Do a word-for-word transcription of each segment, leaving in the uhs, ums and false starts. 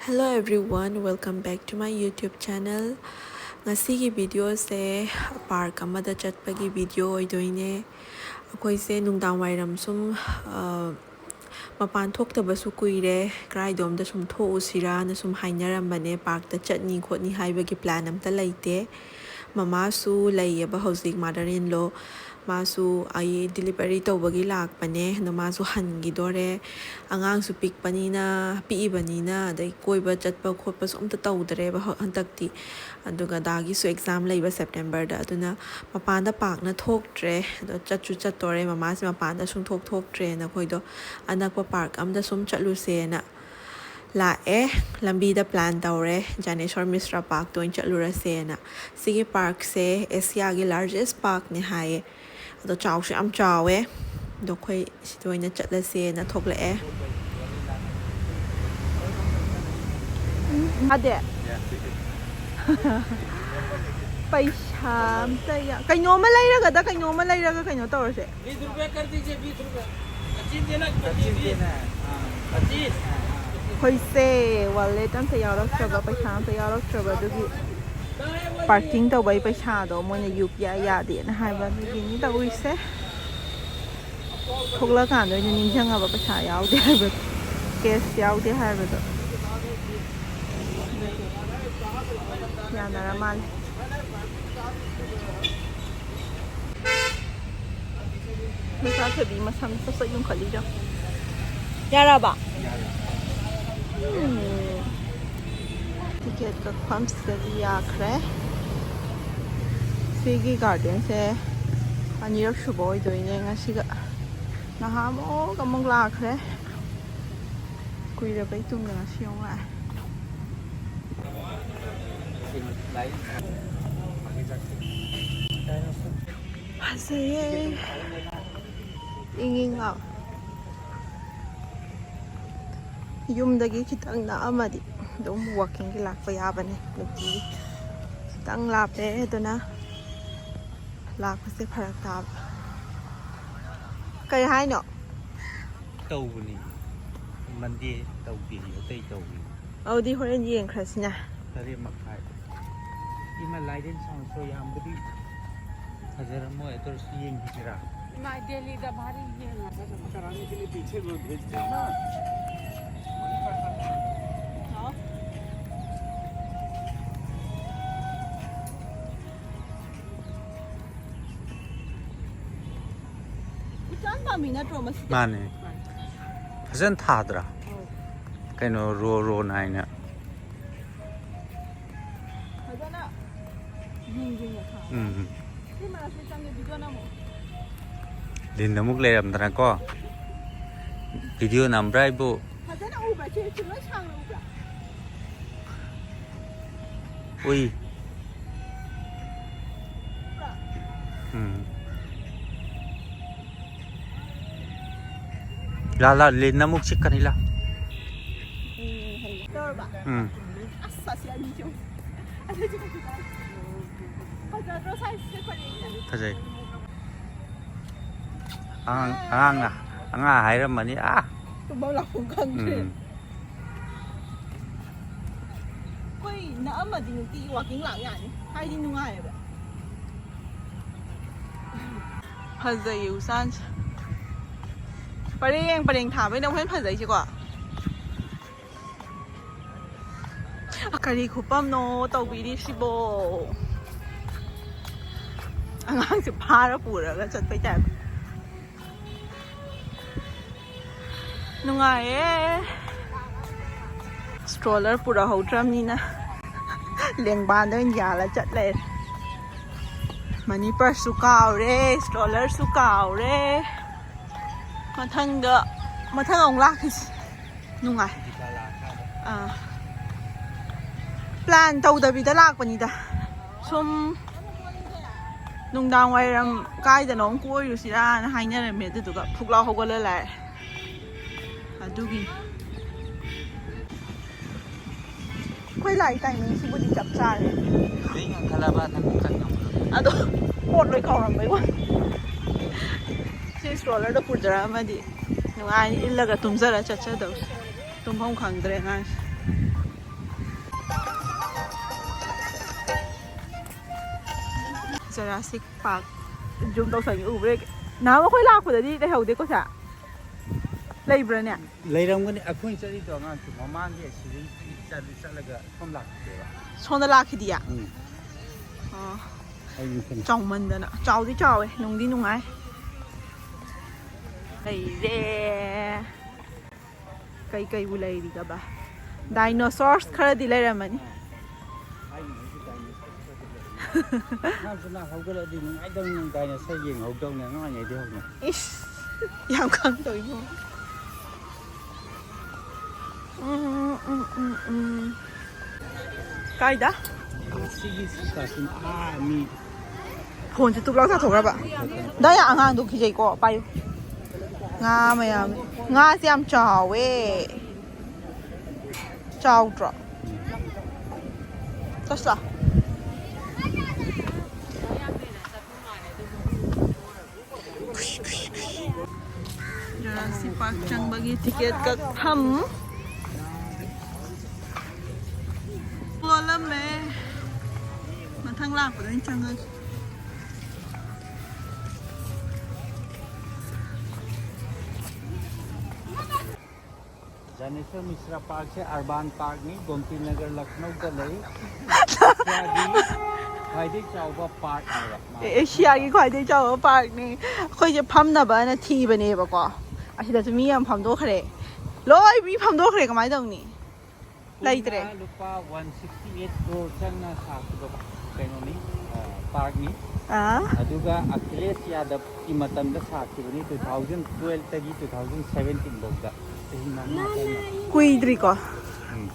Hello everyone, welcome back to my YouTube channel. ꯉꯁꯤꯒꯤ videoꯁꯦ park ꯑꯃꯗ ꯆꯠꯄꯒꯤ video ꯑꯣꯏꯗꯣꯏꯅꯦ꯫ ꯑꯩꯈꯣꯏꯁꯦ ꯅꯨꯡꯗꯥꯡ ꯋꯥꯏꯔꯝ ꯁꯨꯝ, ꯑ, ꯃꯄꯥꯟ ꯊꯣꯛꯇꯕꯁꯨ ꯀꯨꯏꯔꯦ, ꯀꯗꯥꯏꯗꯣꯝꯗ ꯁꯨꯝ ꯊꯣꯛꯎꯁꯤꯔꯥꯅ ꯁꯨꯝ ꯍꯥꯏꯅꯔꯝꯕꯅꯦ꯫ Parkꯇ ꯆꯠꯅꯤ ꯈꯣꯠꯅꯤ ꯍꯥꯏꯕꯒꯤ plan ꯑꯝꯇ ꯂꯩꯇꯦ꯫ ꯃꯃꯥꯁꯨ ꯂꯩꯌꯦꯕ ꯍꯧꯖꯤꯛ, mother in law꯫ ꯃꯥꯁꯨ ꯑꯩ delivery ꯇꯧꯕꯒꯤ ꯂꯥꯛꯄꯅꯦ, ꯑꯗꯣ ꯃꯥꯁꯨ ꯍꯟꯈꯤꯗꯣꯔꯦ꯫ ꯑꯉꯥꯡꯁꯨ ꯄꯤꯛꯄꯅꯤꯅ, ꯄꯤꯛꯏꯕꯅꯤꯅ, ꯑꯗꯩ ꯀꯣꯏꯕ ꯆꯠꯄ ꯈꯣꯠꯄꯁꯨ ꯑꯝꯇ ꯇꯧꯗ꯭ꯔꯦꯕ ꯍ-, ꯍꯟꯗꯛꯇꯤ꯫ ꯑꯗꯨꯒ ꯗꯥꯒꯤꯁꯨ exam ꯂꯩꯕ Septemberꯗ, ꯑꯗꯨꯅ ꯃꯄꯥꯟꯗ ꯄꯥꯛꯅ ꯊꯣꯛꯇ꯭ꯔꯦ꯫ ꯑꯗꯣ ꯆꯠꯁꯨ ꯆꯠꯇꯣꯔꯦ, ꯃꯃꯥꯁꯦ ꯃꯄꯥꯟꯗ ꯁꯨꯡꯊꯣꯛ ꯊꯣꯛꯇ꯭ꯔꯦꯅ ꯑꯩꯈꯣꯏꯗꯣ ꯑꯅꯛꯄ park ꯑꯝꯗ ꯁꯨꯝ ꯆꯠꯂꯨꯁꯦꯅ ꯂꯥꯛꯑꯦ꯫ ꯂꯝꯕꯤꯗ plan ꯇꯧꯔꯦ, ꯖꯥꯅꯦꯁꯣꯔ ꯃꯤꯁ꯭ꯔꯥ parkꯇ ꯑꯣꯏꯅ ꯆꯠꯂꯨꯔꯁꯦꯅ꯫ ꯁꯤꯒꯤ parkꯁꯦ Asiaꯒꯤ largest parkꯅꯦ ꯍꯥꯏꯌꯦ꯫ ꯑꯗꯣ ꯆꯥꯎꯁꯨ ꯌꯥꯝ ꯆꯥꯎꯋꯦ꯫ ꯑꯗꯣ ꯑꯩꯈꯣꯏ ꯁꯤꯗ ꯑꯣꯏꯅ ꯆꯠꯂꯁꯦꯅ ꯊꯣꯛꯂꯛꯑꯦ꯫ ꯎꯝ, ꯌꯥꯗꯦ꯫ ꯄꯩꯁꯥ ꯑꯝꯇ ꯌꯥ-, ꯀꯩꯅꯣꯝꯃ ꯂꯩꯔꯒꯗ ꯀꯩꯅꯣꯝꯃ ꯂꯩꯔꯒ ꯀꯩꯅꯣ ꯇꯧꯔꯁꯦ꯫ बीस रुपए कर दीजिए, बीस रुपए। पच्चीस देना, पच्चीस देना है। हाँ, पच्चीस। ꯑꯩꯈꯣꯏꯁꯦ wallet ꯑꯝꯇ ꯌꯥꯎꯔꯛꯇ꯭ꯔꯕ, ꯄꯩꯁꯥ ꯑꯝꯇ ꯌꯥꯎꯔꯛꯇ꯭ꯔꯕ, ꯑꯗꯨꯒꯤ parking ꯇꯧꯕꯩ ꯄꯩꯁꯥꯗꯣ ꯃꯣꯏꯅ UPI ꯌꯥꯗꯦꯅ ꯍꯥꯏꯕ, ꯑꯗꯨꯒꯤꯅꯤ ꯇꯧꯔꯤꯁꯦ꯫ ꯊꯣꯛꯂꯛꯀꯥꯟꯗ ꯑꯣꯏꯅ ꯅꯤꯡꯁꯤꯡꯉꯕ ꯄꯩꯁꯥ ꯌꯥꯎꯗꯦ ꯍꯥꯏꯕꯗꯣ, cash ꯌꯥꯎꯗꯦ ꯍꯥꯏꯕꯗꯣ꯫ ꯌꯥꯅꯔ ꯃꯥꯜꯂꯦ꯫ ꯃꯆꯥ ꯊꯣꯏꯕꯤ ꯃꯁꯝ ꯁꯠ ꯁꯠ ꯌꯨꯡꯈꯠꯂꯤꯗꯣ꯫ ꯌꯥꯔꯕ? ꯎꯝ꯫ Ticket ꯀꯛꯐꯝꯁꯤꯗꯗꯤ ꯌꯥꯈ꯭ꯔꯦ꯫ ꯁꯤꯒꯤ gardenꯁꯦ ꯑꯅꯤꯔꯛ ꯁꯨꯕ ꯑꯣꯏꯗꯣꯏꯅꯦ ꯉꯁꯤꯒ꯫ ꯅꯍꯥꯟꯃꯨꯛ ꯑꯃꯨꯛ ꯂꯥꯛꯈ꯭ꯔꯦ꯫ ꯀꯨꯏꯔꯕꯩ ꯇꯨꯡꯗ ꯉꯁꯤ ꯑꯃꯨꯛ ꯂꯥꯛꯑꯦ꯫ ꯐꯖꯩꯌꯦ꯫ ꯏꯪ ꯏꯪ ꯂꯥꯎ꯫ ꯌꯨꯝꯗꯒꯤ ꯈꯤꯇꯪ ꯅꯛꯑꯝꯃꯗꯤ ꯑꯗꯨꯝ walkingꯒꯤ ꯂꯥꯛꯄ ꯌꯥꯕꯅꯦ ꯅꯨꯡꯇꯤꯒꯤ꯫ ꯈꯤꯇꯪ ꯂꯥꯞꯄꯦ, ꯑꯗꯨꯅ ꯂꯥꯛꯄꯁꯦ ꯐꯔꯛ ꯇꯥꯕ꯫ ꯀꯩ ꯍꯥꯏꯅꯣ? ꯇꯧꯕꯅꯤ꯫ Monday ꯇꯧꯗꯦ, ꯑꯇꯩ ꯇꯧꯏ꯫ ꯑꯗꯨꯗꯤ ꯍꯣꯔꯦꯟ ꯌꯦꯡꯈ꯭ꯔꯁꯤꯅꯦ꯫ ꯇꯔꯦꯠ ꯃꯈꯥꯏ꯫ ꯏꯃꯥ, ꯂꯥꯏꯔꯦꯟ ꯁꯥꯡ ꯁꯣ ꯌꯥꯝꯕꯗꯤ ꯐꯖꯔꯝꯃꯣꯏ, ꯑꯗꯨ ꯑꯣꯏꯔꯁꯨ ꯌꯦꯡꯈꯤꯁꯤꯔꯥ? ꯏꯃꯥ, ꯗꯦꯜꯂꯤꯗ ꯚꯥꯔꯤ ꯌꯦꯡꯉꯒ ꯆꯠꯂꯣ꯫ ꯆꯔꯥꯡꯒꯤ ꯄꯤꯛꯆꯔ ꯂꯣꯏ ꯚꯦꯖ ꯇꯧꯅ꯫ ꯍꯥꯎ꯫ ꯎꯆꯥꯟ ꯄꯥꯝꯕꯤ ꯅꯠꯇ꯭ꯔꯣ ꯃꯁꯤ? ꯃꯥꯅꯦ꯫ ꯐꯖꯅ ꯊꯥꯗ꯭ꯔꯥ? ꯑꯧ꯫ ꯀꯩꯅꯣ, ꯔꯣ ꯔꯣ ꯅꯥꯏꯅ꯫ ꯐꯖꯅ ꯌꯨꯡ ꯌꯨꯡꯅ ꯊꯥ꯫ ꯎꯝ꯫ ꯁꯤ ꯃꯔꯛꯁꯤꯗ ꯆꯪꯒꯦ, ꯚꯤꯗꯤꯑꯣ ꯅꯝꯃꯣ꯫ ꯂꯤꯟ ꯑꯃꯨꯛ ꯂꯩꯔꯝꯗꯅꯀꯣ꯫ ꯚꯤꯗꯤꯑꯣ ꯅꯝꯕ꯭ꯔꯥ ꯑꯩꯕꯨ? ꯐꯖꯅ ꯎꯕ꯭ꯔꯥ? ꯁꯤ, ꯁꯤ ꯂꯣꯏ ꯁꯥꯡꯅ ꯎꯕ꯭ꯔꯥ? ꯎꯏ꯫ ꯎꯕ꯭ꯔꯥ? ꯎꯝ꯫ ꯂꯥ, ꯂꯥ, ꯂꯤꯟ ꯑꯃꯨꯛ ꯆꯤꯛꯀꯅꯤ, ꯂꯥ꯫ ꯎꯝ, ꯍꯩ꯫ ꯇꯧꯔꯕ? ꯎꯝ꯫ ꯑꯁ, ꯑꯁꯤ ꯑꯅꯤꯁꯦ ꯑꯃꯨꯛ꯫ ꯑꯁꯤ ꯑꯅꯤꯁꯦ ꯑꯃꯨꯛ꯫ ꯐꯖꯗ꯭ꯔꯣ size ꯁꯦ ꯄꯔꯦꯡꯁꯦ? ꯐꯖꯩ꯫ ꯑꯉꯥꯡ, ꯑꯉꯥꯡꯅ, ꯑꯉꯥꯡ ꯍꯥꯏꯔꯝꯃꯅꯤ, ꯑꯥ꯫ ꯇꯨꯝꯐꯝ ꯂꯥꯛꯐꯝ ꯈꯪꯗ꯭ꯔꯦ꯫ ꯎꯝ꯫ ꯑꯩꯈꯣꯏ ꯅꯛꯑꯝꯃꯗꯤ ꯅꯨꯡꯇꯤꯒꯤ walking ꯂꯥꯛ ꯌꯥꯅꯤ꯫ ꯍꯥꯏꯗꯤ ꯅꯨꯡꯉꯥꯏꯌꯦꯕ꯫ ꯐꯖꯩꯌꯦ ꯎꯆꯥꯟꯁꯦ꯫ ꯄꯔꯦꯡ ꯄꯔꯦꯡ ꯊꯥꯕꯩꯅ ꯑꯃꯨꯛ ꯍꯦꯟꯅ ꯐꯖꯩꯁꯦꯀꯣ꯫ ꯀꯔꯤ ꯈꯨꯄꯝꯅꯣ ꯇꯧꯕꯤꯔꯤꯁꯤꯕꯣ? ꯑꯉꯥꯡꯁꯦ ꯐꯥꯔ ꯄꯨꯔꯒ ꯆꯠꯄꯩ type꯫ ꯅꯨꯡꯉꯥꯏꯌꯦ꯫ Stroller ꯄꯨꯔꯛꯍꯧꯗ꯭ꯔꯕꯅꯤꯅ ꯂꯦꯡꯕꯥꯟꯗ ꯑꯣꯏꯅ ꯌꯥꯜꯂ ꯆꯠ ꯂꯩꯔꯦ꯫ Money purse ꯁꯨ ꯀꯥꯎꯔꯦ, stroller ꯁꯨ ꯀꯥꯎꯔꯦ꯫ ꯃꯊꯪꯗ, ꯃꯊꯪ ꯑꯃꯨꯛ ꯂꯥꯛꯈꯤꯁꯤ꯫ ꯅꯨꯡꯉꯥꯏ꯫ ꯑꯥ꯫ Plan ꯇꯧꯗꯕꯤꯗ ꯂꯥꯛꯄꯅꯤꯗ꯫ ꯁꯨꯝ ꯅꯨꯡꯗꯥꯡ ꯋꯥꯏꯔꯝ ꯀꯥꯏꯗꯅꯣ ꯑꯃ ꯀꯣꯏꯔꯨꯁꯤꯔꯥꯅ ꯍꯥꯏꯅꯔꯝꯃꯦ, ꯑꯗꯨꯗꯨꯒ ꯐꯨꯛ ꯂꯥꯎ ꯍꯧꯒꯠꯂ ꯂꯥꯛꯑꯦ꯫ ꯑꯗꯨꯒꯤ꯫ ꯑꯩꯈꯣꯏ ꯂꯥꯛꯏ timing ꯁꯤꯕꯨꯗꯤ ꯆꯞ ꯆꯥꯔꯦ꯫ ꯑꯩ ꯉꯟꯈꯠꯂꯕ ꯅꯪ ꯀꯟ ꯉꯝꯈꯠꯂꯕ? ꯑꯗꯣ ꯄꯣꯠ ꯂꯣꯏ ꯀꯥꯎꯔꯝꯕꯩ ꯋꯥꯅꯤ꯫ ꯁꯤ stroller ꯗꯣ ꯄꯨꯖꯔꯛꯑꯝꯃꯗꯤ ꯅꯨꯡꯉꯥꯏꯅꯤ, ꯏꯜꯂꯒ ꯇꯨꯝꯖꯔ ꯆꯠꯆꯗꯧꯁꯦ꯫ ꯇꯨꯝꯐꯝ ꯈꯪꯗ꯭ꯔꯦ ꯑꯉꯥꯡꯁꯦ꯫ Jurassic Park zoom ꯇꯧꯁꯟꯒꯦ, ꯎꯕ꯭ꯔꯥ ꯌꯦꯡꯒꯦ꯫ ꯅꯍꯥꯟꯃꯨꯛ ꯑꯩꯈꯣꯏ ꯂꯥꯛꯄꯗꯗꯤ ꯂꯩꯍꯧꯗꯦꯀꯣ ꯁꯦ? ꯂꯩꯕ꯭ꯔꯥꯅꯦ? ꯂꯩꯔꯝꯒꯅꯤ꯫ ꯑꯩꯈꯣꯏꯅ ꯆꯠꯂꯤꯗꯣ ꯑꯉꯥꯡꯁꯨ ꯃꯃꯥꯡꯒꯤ ꯑꯁꯤꯗꯒꯤ ꯆꯠꯂ-, ꯆꯠꯂꯒ ꯁꯣꯝ ꯂꯥꯛꯈꯤꯗꯦꯕ꯫ ꯁꯣꯝꯗ ꯂꯥꯛꯈꯤꯗꯤꯌꯦ? ꯎꯝ꯫ ꯑꯣ꯫ ꯑꯩ ꯅꯤꯡꯁꯤꯡꯉꯦ꯫ ꯆꯥꯎꯃꯟꯗꯅ꯫ ꯆꯥꯎꯗꯤ ꯆꯥꯎꯋꯦ, ꯅꯨꯡꯗꯤ ꯅꯨꯡꯉꯥꯏ꯫ ꯂꯩꯔꯦ꯫ ꯀꯩ ꯀꯩꯕꯨ ꯂꯩꯔꯤꯒꯕ? Dinosaurs ꯈꯔꯗꯤ ꯂꯩꯔꯝꯃꯅꯤ꯫ ꯑꯉꯥꯡꯁꯨꯅ ꯍꯧꯒꯠꯂꯗꯤ ꯅꯨꯡꯉꯥꯏꯗꯧꯅꯤ, ꯗꯥꯏꯅꯣꯁꯔ ꯌꯦꯡꯍꯧꯗꯧꯅꯤ ꯑꯉꯥꯡ ꯑꯣꯏꯔꯤꯉꯩꯗꯤ ꯍꯧꯅ꯫ ꯏꯁ, ꯌꯥꯝ ꯈꯪꯗꯧ ꯏꯕꯣ꯫ ꯎꯝ, ꯎꯝ, ꯎꯝ, ꯎꯝ꯫ ꯀꯥꯏꯗ? ꯁꯤꯒꯤ ꯀꯥꯁꯤꯟ ꯑꯥ ꯃꯤ꯫ ꯐꯣꯟꯁꯦ ꯇꯨꯞ ꯂꯥꯎ ꯆꯥꯊꯣꯛꯈ꯭ꯔꯕ꯫ ꯗꯥꯏ ꯑꯉꯥꯡꯗꯣ ꯀꯤꯖꯩꯀꯣ, ꯄꯥꯏꯌꯨ꯫ ꯉꯥ ꯃꯌꯥꯝ꯫ ꯉꯥꯁꯦ ꯌꯥꯝ ꯆꯥꯎꯋꯦ꯫ ꯆꯥꯎꯗ꯭ꯔꯣ? ꯆꯠꯁꯤꯂꯥ꯫ ꯖꯨꯔꯥꯁꯤꯛ ꯄꯥꯔꯛ ꯆꯪꯕꯒꯤ ꯇꯤꯀꯦꯠ ꯀꯛꯐꯝ ꯂꯣꯜꯂꯝꯃꯦ꯫ ꯃꯊꯪ ꯂꯥꯛꯄꯗ ꯑꯣꯏꯅ ꯆꯪꯉꯒꯦ꯫ ꯖꯅꯦꯁ꯭ꯋꯔ ꯃꯤꯁ꯭ꯔ ꯄꯥꯔꯛꯁꯦ ꯑꯔꯕꯥꯟ ꯄꯥꯔꯛꯅꯤ, ꯒꯣꯝꯇꯤ ꯅꯒꯔ ꯂꯈꯅꯧꯗ ꯂꯩ꯫ ꯑꯦꯁꯤꯌꯥꯒꯤ ꯈ꯭ꯋꯥꯏꯗꯒꯤ ꯆꯥꯎꯕ ꯄꯥꯔꯛꯅꯦꯕ ꯃꯥ꯫ ꯑꯦꯁꯤꯌꯥꯒꯤ ꯈ꯭ꯋꯥꯏꯗꯒꯤ ꯆꯥꯎꯕ ꯄꯥꯔꯛꯅꯤ꯫ ꯑꯩꯈꯣꯏꯁꯦ ꯐꯝꯅꯕꯅ ꯊꯤꯕꯅꯦꯕꯀꯣ꯫ ꯑꯁꯤꯗꯁꯨ ꯃꯤ ꯌꯥꯝ ꯐꯝꯗꯣꯛꯈ꯭ꯔꯦ꯫ ꯂꯣꯏ ꯃꯤ ꯐꯝꯗꯣꯛꯈ꯭ꯔꯦ, ꯀꯃꯥꯏꯅ ꯇꯧꯅꯤ? ꯂꯩꯇ꯭ꯔꯦ꯫ ꯄꯨꯟꯅ ꯂꯨꯄꯥ one sixty eight crore ꯆꯪꯅ ꯁꯥꯈꯤꯕ ꯀꯩꯅꯣꯅꯤ, ꯑ, ꯄꯥꯔꯛꯅꯤ꯫ ꯑꯥ꯫ ꯑꯗꯨꯒ ꯑꯈꯤꯂꯦꯁ ꯌꯥꯗꯕꯀꯤ ꯃꯇꯝꯗ ꯁꯥꯈꯤꯕꯅꯤ, two thousand twelve ꯇꯒꯤ two thousand seventeen ꯐꯥꯎꯗ, ꯆꯍꯤ ꯃꯉꯥ ꯆꯪꯅ꯫ ꯀꯨꯏꯗ꯭ꯔꯤꯀꯣ꯫ ꯎꯝ꯫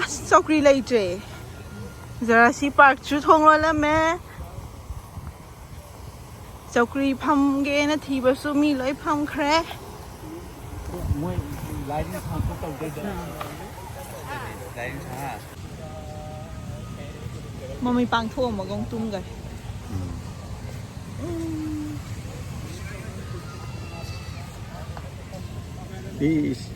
ꯑꯁ, ꯆꯧꯀ꯭ꯔꯤ ꯂꯩꯇ꯭ꯔꯦ꯫ ꯖꯨꯔꯥꯁꯤꯛ ꯄꯥꯔꯛꯁꯨ ꯊꯣꯡ ꯂꯣꯜꯂꯝꯃꯦ꯫ ꯆꯧꯀ꯭ꯔꯤ ꯐꯝꯒꯦꯅ ꯊꯤꯕꯁꯨ ꯃꯤ ꯂꯣꯏ ꯐꯝꯈ꯭ꯔꯦ꯫ ꯃꯣꯏ ꯂꯥꯏꯔꯤꯛ ꯊꯥꯡꯀꯨ ꯇꯧꯗꯣꯏꯗꯣ꯫ ꯂꯥꯏꯔꯤꯛ ꯊꯥ꯫ ꯃꯃꯩ ꯄꯥꯡꯊꯣꯛꯑꯝꯃꯒ ꯑꯃꯨꯛ ꯇꯨꯝꯈꯔꯦ꯫ ꯎꯝ꯫ ꯏꯁ꯫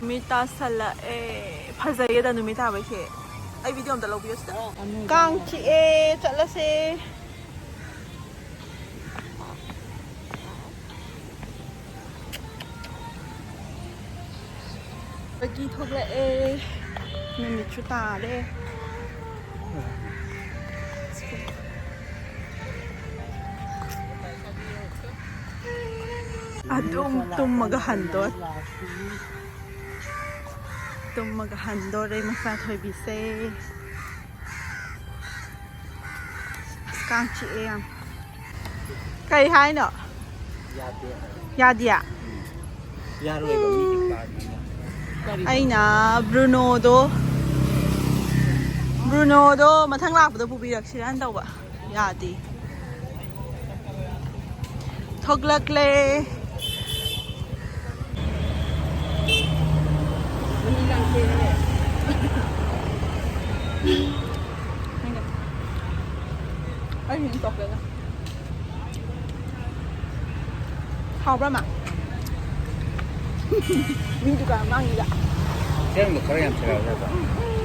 ꯅꯨꯃꯤꯠ ꯇꯥꯁꯜꯂꯛꯑꯦ꯫ ꯐꯖꯩꯌꯦꯗ ꯅꯨꯃꯤꯠ ꯇꯥꯕꯩꯁꯦ꯫ ꯑꯩ ꯚꯤꯗꯤꯑꯣ ꯑꯝꯇ ꯂꯧꯕꯤꯌꯣ ꯁꯤꯗ꯫ ꯀꯥꯡ ꯆꯤꯛꯑꯦ, ꯆꯠꯂꯁꯦ꯫ ꯕꯒꯤ ꯊꯣꯛꯂꯛꯑꯦ꯫ ꯅꯨꯃꯤꯠꯁꯨ ꯇꯥꯔꯦ꯫ ꯑꯗꯨꯝ ꯇꯨꯝꯃꯒ ꯍꯟꯗꯣꯔꯦ꯫ ꯇꯨꯝꯃꯒ ꯍꯟꯗꯣꯔꯦ ꯃꯆꯥ ꯊꯣꯏꯕꯤꯁꯦ꯫ ꯑꯁ, ꯀꯥꯡ ꯆꯤꯛꯑꯦ ꯌꯥꯝ꯫ ꯀꯩ ꯍꯥꯏꯅꯣ? ꯌꯥꯗꯦ꯫ ꯌꯥꯗꯤꯌꯥ? ꯌꯥꯔꯣꯏꯕ, ꯃꯤꯒꯤ ꯀꯥꯔꯅꯤꯅ꯫ ꯑꯩꯅ ꯕ꯭ꯔꯨꯅꯣꯗꯣ, ꯕ꯭ꯔꯨꯅꯣꯗꯣ ꯃꯊꯪ ꯂꯥꯛꯄꯗ ꯄꯨꯕꯤꯔꯛꯁꯤꯔꯅ ꯇꯧꯕ꯫ ꯌꯥꯗꯦ꯫ ꯊꯣꯛꯂꯛꯂꯦ꯫ ꯑꯩ ꯍꯦꯟꯅ ꯇꯧꯔꯛꯀꯦꯗ꯫ ꯍꯥꯎꯕ꯭ꯔꯥ, ꯃꯥ? ꯃꯤ ꯗꯨꯀꯥꯟ ꯃꯥꯡꯉꯤꯗ꯫ ꯆꯦꯔꯪꯗꯣ ꯈꯔ ꯌꯥꯝ ꯁꯤꯜꯂꯛꯑꯣ ꯌꯥꯗ꯭ꯔꯣ?